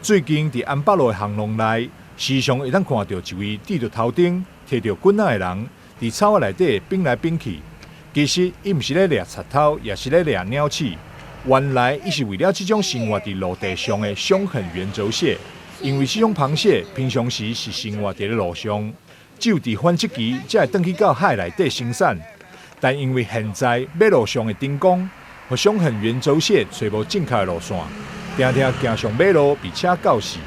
最近佇安北路的巷弄內，時常會當看著一位戴著頭燈、提著棍仔的人，佇草仔內底反來反去。其實，伊毋是咧掠賊偷，也是咧掠鳥鼠。原來，伊是為了這種生活佇陸地上的傷痕圓軸蟹。因為這種螃蟹平常時是生活佇咧陸上，只有佇繁殖期才會轉去到海內底生產。但因為現在馬路上的燈光，予傷痕圓軸蟹揣無正確的路線，定定行上馬路被車轎死。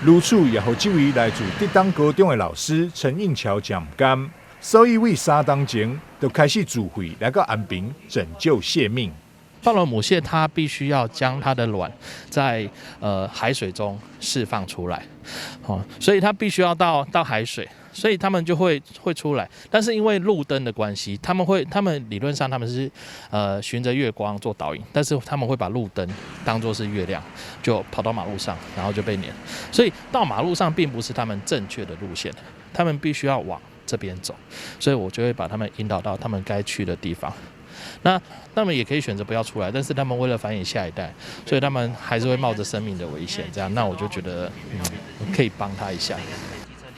如此也予這位來自竹東高中的老師陳應橋誠毋甘，所以為3冬前就開始自費來到安平拯救蟹命。放卵母蟹它必須要將它的卵在海水中釋放出來，哦，所以它必須要到海水。所以他們就會出來，但是因為路燈的關係，他們理論上他們是循着月光做導引，但是他們會把路燈當作是月亮，就跑到馬路上，然後就被碾。所以到馬路上並不是他們正確的路線，他們必須要往這邊走，所以我就會把他們引導到他們該去的地方。那他們也可以選擇不要出來，但是他們為了繁衍下一代，所以他們還是會冒着生命的危險，這樣，那我就覺得可以幫他一下。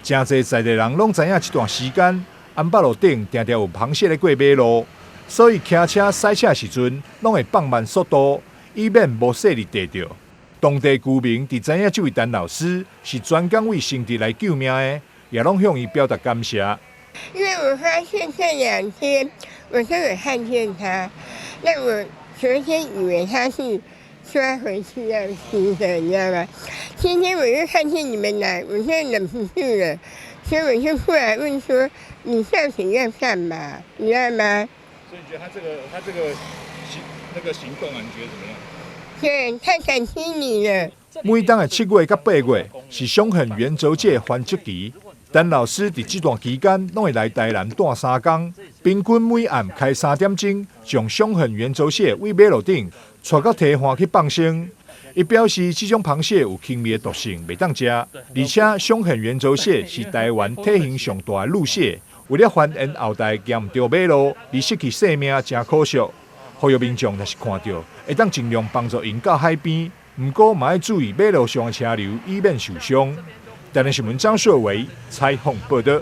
誠濟在地人攏知影，這段時間安北路頂定定有螃蟹咧過馬路，所以騎車駛車時陣攏會放慢速度，以免無細膩趯著。當地居民佇知影這位陳老師是專工為新竹來救命的，也攏向伊表達感謝。因為我發現這兩天我都有看見他，那我昨天以為他是抓回去要吃的，你知道嗎？今天我又看見你們來，我就忍不住了，所以我就過來問說：你到底要幹嘛？你知道嗎？所以你覺得他這個行動啊，你覺得怎麼樣？對，太感激你了。每冬的7月佮8月是傷痕圓軸蟹繁殖期，陳老師佇這段期間攏會來台南蹛3工，平均每暗開3點鐘，將傷痕圓軸蟹對馬路頂帶到堤岸去放生。伊表示，這種螃蟹有輕微的毒性，袂當食。而且，傷痕圓軸蟹是台灣體型上大的陸蟹，為了繁衍後代，行毋著馬路而失去性命，誠可惜。呼籲民眾若是看著，會當盡量幫助𪜶到海邊，毋過嘛愛注意馬路上的車流，以免受傷。台南新聞張碩維採訪報導。